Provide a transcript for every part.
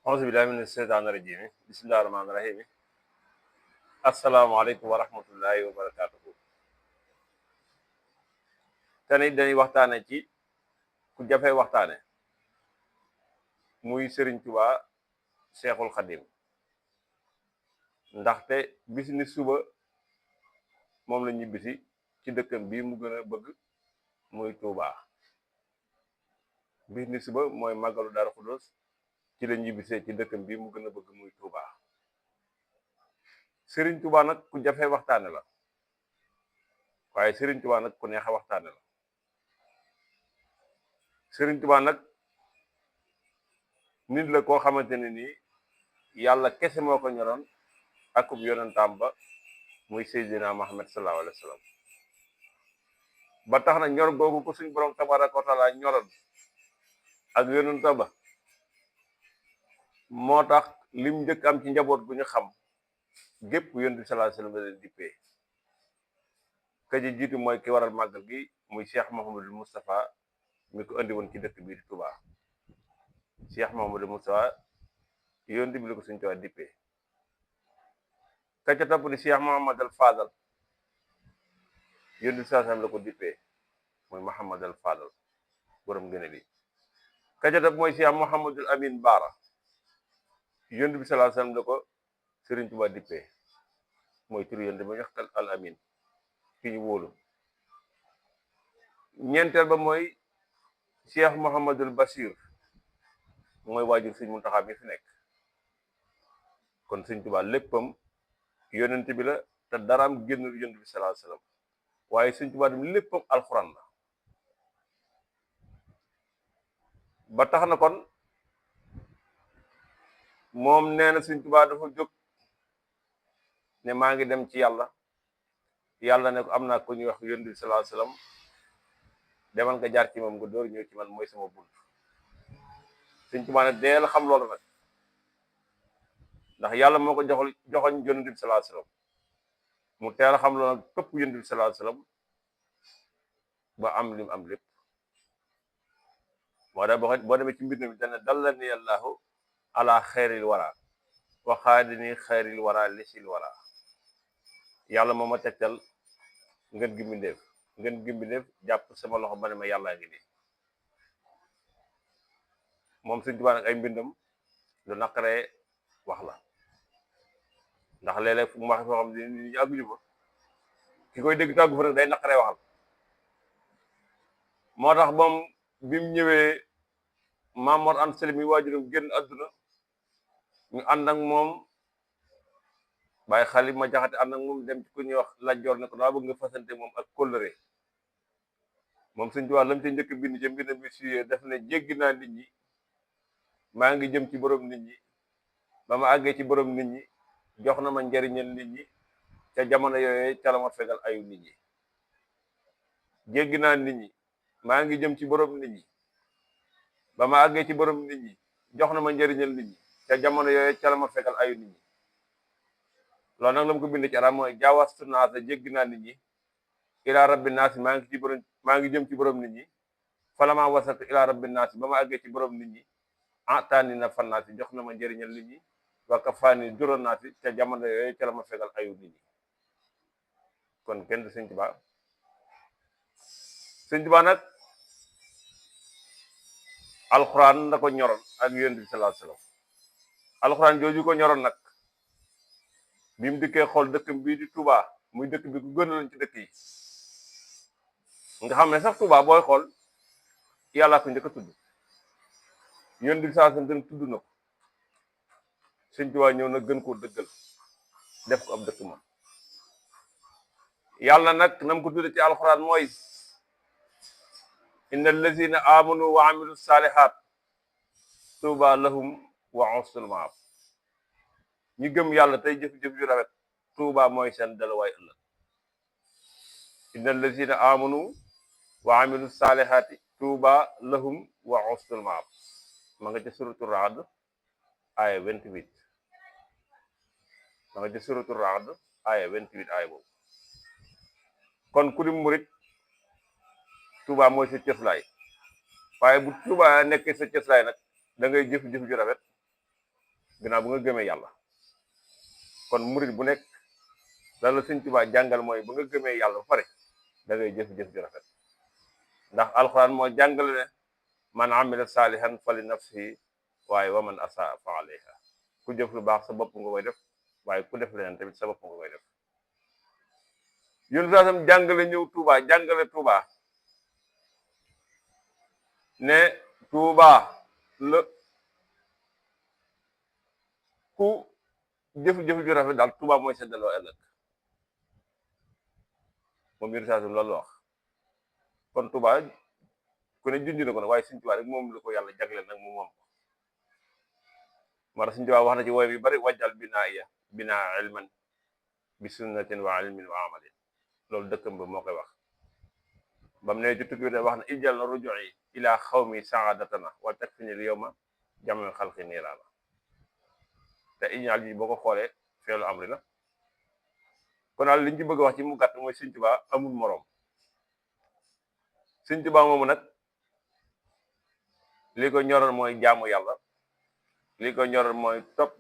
auzu billahi mina sheytaani rajim bismillahi rahmaani rahim asalaamaaleykum wa rahmatullahi wa barakatuhu tey dañuy waxtaane ci ku jafee waxtaane muy Sëriñ Tuubaa Seexul Xadim ndaxte bis ni suba moom la ñibbisi ci dëkkam bii mu gën a bëgg muy Tuubaa bis ni suba mooy màggalu Daaru Xudoos ci la ñibbisee ci dëkkam bii mu gën a bëgg muy Tuubaa Sëriñ Tuubaa nag ku jafee waxtaane la waaye Sëriñ Tuubaa nag ku neex a waxtaane la Sëriñ Tuubaa nag nit la koo xamante ne nii yàlla kese moo ko ñoroon akub yonentaam ba muy Seydina Muhammad sallallahu alayhi wa sallam ba tax na ñor googu ko suñ borom tabaraka wa taala ñoroon ak yonenta ba moo tax lim njëkk am ci njaboot gu ñu xam gépp yonent bi sallallahu alayhi wa sallam la leen dippee ka ji jiitu mooy ki waral màggal gi muy Cheikh Mouhamadul Moustapha mi ko andi woon ci dëkk bii di Touba Cheikh Mouhamadul Moustapha yonent bi la ko suñ Tuubaa dippee ka ca topp di Cheikh Mouhamadul Fadal yonent bi sallallahu alayhi wa sallam la ko dippee mooy Mouhamadul Fadal borom gën a li ka ca topp mooy Cheikh Mouhamadul Amin Baara yonent bi sallallahu alayhi wa sallam la ko Sëriñ Tuubaa dippee mooy tur yonent ba ñaxtal al amin ki ñu wóolu ñeenteel ba mooy Cheikh Mouhamadul Bachir mooy waajur Sëriñ Muntaxa bi fi nekk kon Sëriñ Tuubaa léppam yonent bi la te daraam génnul yonent bi sallallahu alayhi wa sallam waaye Sëriñ Tuubaa dem léppam alxuraan la ba tax na kon moom nee na Sëriñ Tuubaa dafa jóg ne maa ngi dem ci yàlla ne ko am naa ko ñuy wax yonent bi sallallahu alayhi wa sallam demal nga jaar ci moom nga door ñëw ci man mooy sama bunt Sëriñ Tuubaa ne deel xam loolu nag ndax yàlla moo ko joxoñ yonent bi sallallahu alayhi wa sallam mu teel a xam loolu nag këpp yonent bi sallallahu alayhi wa sallam ba am lim am lépp moo tax boo demee ci mbir mi dana dallani allahu ala xayril wara waxaadini xayril wara lisil wara yàlla moo ma tegtal ngeen gi mbindeef jàpp sama loxo ba ne ma yàllaa ngi nii moom Sëriñ Tuubaa nag ay mbindam lu naqaree wax la ndax léeg-léeg fu mu waxee foo xam ne nit ñi àgguñu fa ki koy dégg tàggu fa nag day naqaree waxal moo tax moom bi mu ñëwee Maam Mor Anta Sali mi waajuram génn àdduna ñu ànd ak moom bàyyi xali ma jaxate ànd ak moom dem ci ku ñuy wax lajjoor ne ko daa bëgg nga fasante moom ak kóllëre moom Sëriñ Tuubaa lam ca njëkk bind ca mbind bi suyee def ne jéggi naa nit ñi maa ngi jëm ci borom nit ñi ba ma àggee ci borom nit ñi jox na ma njariñal nit ñi ca jamono yooyee ca la ma fegal ayu nit ñi jéggi naa nit ñi maa ngi jëm ci borom nit ñi ba ma àggee ci borom nit ñi jox na ma njariñal nit ñi ca jamono yooyee ca la ma fegal ayu nit ñi loolu nag la mu ko bind ci arab mooy jaawastu naasa jéggi naa nit ñi ilaa rabbi naasi maa ngi jëm ci borom nit ñi falama wasatu ilaa rabbi naasi ba ma àggee ci borom nit ñi ataani na fan naasi jox na ma njëriñal nit ñi waka faani juróon naasi ca jamono yooyu ca la ma fegal ayu nit ñi kon kenn du Sëriñ Tuubaa Sëriñ Tuubaa nag alxuraan la ko ñoroon ak yonent bi sallallahu alayhi wa sallam alxuraan jooju ko ñoroon nag bi mu dikkee xool dëkkam bii di Touba muy dëkk bi ku gënaloon ci dëkk yi nga xam ne sax Touba booy xool yàllaa ko njëkk a tudd yonent bi sallallahu alayhi wa sallam tudd na ko Sëriñ Tuubaa ñëw na gën koo dëggal def ko ab dëkk ma yàlla nag nam ko tudde ci alxuraan mooy inna allazina amanu wa amilu salihat tuuba lahum wa husnul maab ñi gëm yàlla tey jëf-jëf yu rafet tuuba mooy seen dalawaay ëllëg inna allazina amanu wa amilu salihati tuuba lahum wa husnul maab ma nga ca suratu Ra'd aya 28 ma nga ca suratu Ra'd aya 28 aya boobu kon ku di murit Touba mooy sa cëslaay waaye bu Touba nekkee sa cëslaay nag da ngay jëf-jëf ju rafet ginnaaw bu nga gëmee yàlla. kon murid bu nekk lan la Sëñ Tuubaa jàngal mooy ba nga gëmee yàlla ba pare da ngay jëf-jëf ju rafet ndax alxuraan moo jàngale ne man amila saalihan fali nafsihi waaye wa man asaa fa alayha ku jëf lu baax sa bopp nga koy def waaye ku def leneen tamit sa bopp nga koy def. yéen saa sam jàngale ñëw Touba jàngale Touba ne Touba la ku jëf-jëf ju rafet daal Touba mooy seddaloo ëllëg moom yéen saa sam loolu wax. kon Touba ku ne junj na ko nag waaye Sëñ Tuubaa rek moom la ko yàlla jagleel nag moom ko moo tax Sëñ Tuubaa wax na ci wooy bi bari wajjal binaa ilman bi sunnatin wa ilmin wa amalin loolu dëkkam ba moo koy wax bam ne ci tukki bi wax na ijal na ruju'i ila xawmi saadatana wa takfini l yawma jamal xalqi niiraana te iñaal yi boo ko xoolee feelu amri la kon daal liñ ci bëgg a wax ci mu gàtt mooy Sëñ Tuubaa amul moroom. Sëñ Tuubaa moomu nag li ko ñoroon mooy jaamu yàlla li ko ñoroon mooy topp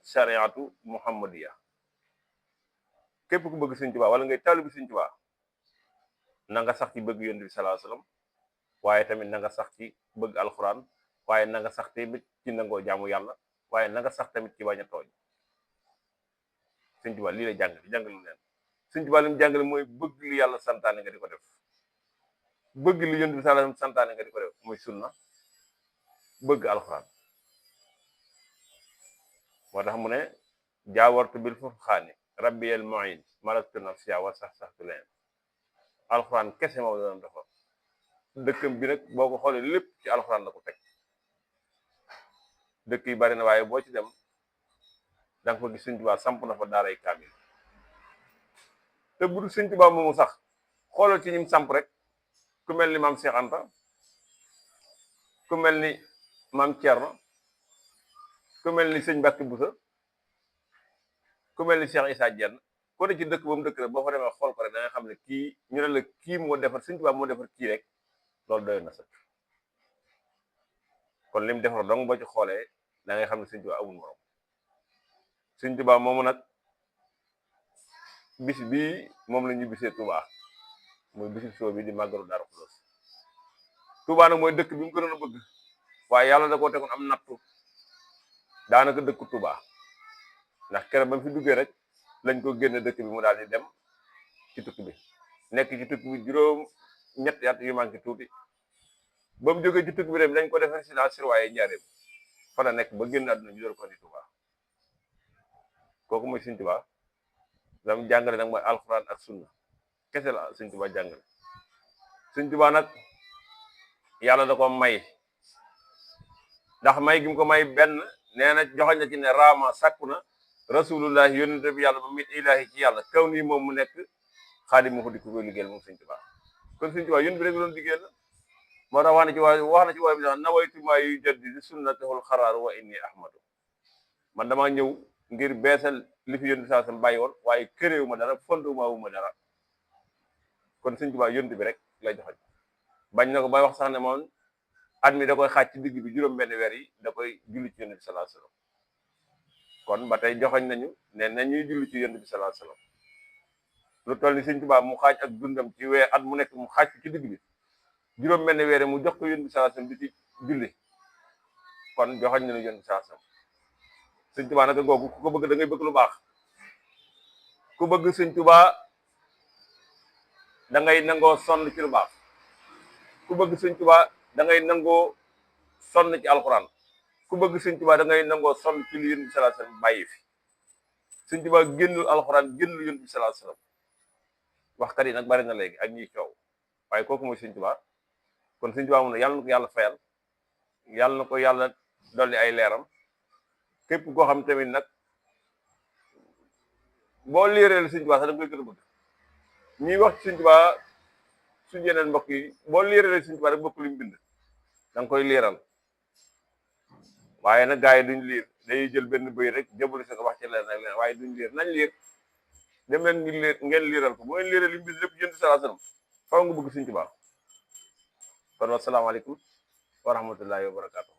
shariatu muhammadiya képp ku bëgg Sëñ Tuubaa wala ngay taalibu Sëñ Tuubaa na nga sax ci bëgg yonent bi sallallahu alayhi wasallam waaye tamit na nga sax ci bëgg alxuraan waaye na nga sax tamit ci nangoo jaamu yàlla waaye na nga sax tamit ci bañ a tooñ. Sëñ Tuubaa lii lay jàngale leen Sëñ Tuubaa li mu jàngale mooy bëgg li yàlla santaane nga di ko def bëgg li yonent bi sallallahu alayhi wasallam santaane nga di ko def muy sunna bëgg alxuraan moo tax mu ne jaawartu bil furxaani rabbiyal mu'in malaktu nafsiya wa sax-saxtu leen alxuraan kese moom la doon dafa dëkkam bi nag boo ko xoolee lépp ci alxuraan la ko teg dëkk yi bari na waaye boo ci dem da nga fa gis Sëñ Tuubaa samp na fa daaray kaamil te bu dul Sëñ Tuubaa moomu sax xoolal ci ñim samp rek ku mel ni maam Cheikh Anta ku mel ni maam Thierno ku mel ni sëñ Mbàkke Buso ku mel ni Cheikh Issa Diène ko ne ci dëkk ba mu dëkk rek boo fa demee xool ko rek da nga xam ne kii ñu ne la kii moo defar Sëñ Tuubaa moo defar kii rek loolu doy na sax kon lim defar dong boo ci xoolee da ngay xam ne Sëñ Tuubaa amul morom. Sëñ Tuubaa moomu nag bis bii moom la ñu bisee Touba muy bisu soo bi di màggalu Daaru Xudoos Touba nag mooy dëkk bi mu gënoon a bëgg waaye yàlla da koo tegoon am nattu daanaka dëkku Touba ndax keroog ba mu fi duggee rek lañ ko génne dëkk bi mu daal di dem ci tukki bi nekk ci tukki bi juróom ñetti at yu manqué tuuti ba mu jógee ci tukki bi dem dañ ko def résidence surveillée Njaaréem fa la nekk ba génn àdduna ñu door ko ni Touba kooku mooy Sëñ Tuubaa dam jàngale nag mooy alxuraan ak sunna kese la Sëñ Tuubaa jàngale. Sëñ Tuubaa nag yàlla da ko may ndax may gi mu ko may benn nee na joxoñ na ci ne raama sàkku na rasulullahi yónnente bi yàlla ba mit ilahi ci yàlla kaw nii moom mu nekk xaadim mu ko di ko koy liggéeyal moom Sëñ Tuubaa kon Sëñ Tuubaa yónn bi rek doon liggéeyal la moo tax wax na ci waay bi sax nawaytu maa yu jaddi sunnatahul xaraar wa inni ahmadu man damaa ñëw ngir beesal li fi yónni saa sam bàyyi woon waaye këréewu ma dara fondement wu ma dara kon Sëñ Tuubaa yónni bi rek lay joxoñ bañ na ko bay wax sax ne moom at mi da koy xaaj ci digg bi juróom benn weer yi da koy julli ci yónni bi sallallahu alayhi wasallam kon ba tey joxoñ nañu ne nañuy julli ci yónni bi sallallahu alayhi wasallam lu toll ni Sëñ Tuubaa mu xaaj ak dundam ci weer at mu nekk mu xaaj ci digg bi juróom benn weer mu jox ko yónni bi sallallahu alayhi wasallam di ci julli kon joxoñ nañu yónni bi sallallahu alayhi wasallam Sëñ Tuubaa nag googu ku ko bëgg da ngay bëgg lu baax ku bëgg Sëñ Tuubaa da ngay nangoo sonn ci lu baax ku bëgg Sëñ Tuubaa da ngay nangoo sonn ci alxuraan ku bëgg Sëñ Tuubaa da ngay nangoo sonn ci lu Yonent bi sallallahu alayhi wasallam bàyyi fi Sëñ Tuubaa génnul alxuraan génnul Yonent bi sallallahu alayhi wasallam waxkat yi nag bari na léegi ak ñiy coow waaye kooku mooy Sëñ Tuubaa kon Sëñ Tuubaa moom ne yàlla na ko yàlla fayal yàlla na ko yàlla dolli ay leeram képp koo xam tamit nag boo liiree Sëñ Tuubaa sax da nga koy gën a bëgg ñuy wax ci Sëñ Tuubaa suñu yeneen mbokk yi boo liiree Sëñ Tuubaa rek bokk li mu bind da nga koy liiral waaye nag gars yi duñ liir dañuy jël benn bëy rek jëbali sa ko wax ci leen rek leen waaye duñ liir nañ liir dem leen ngeen liiral ko bu ngeen liiree li mu bind lépp Yonent bi sallallahu alayhi wasallam faaw nga bëgg Sëñ Tuubaa kon wasalaamaaleykum wa rahmatullahi wa barakatuh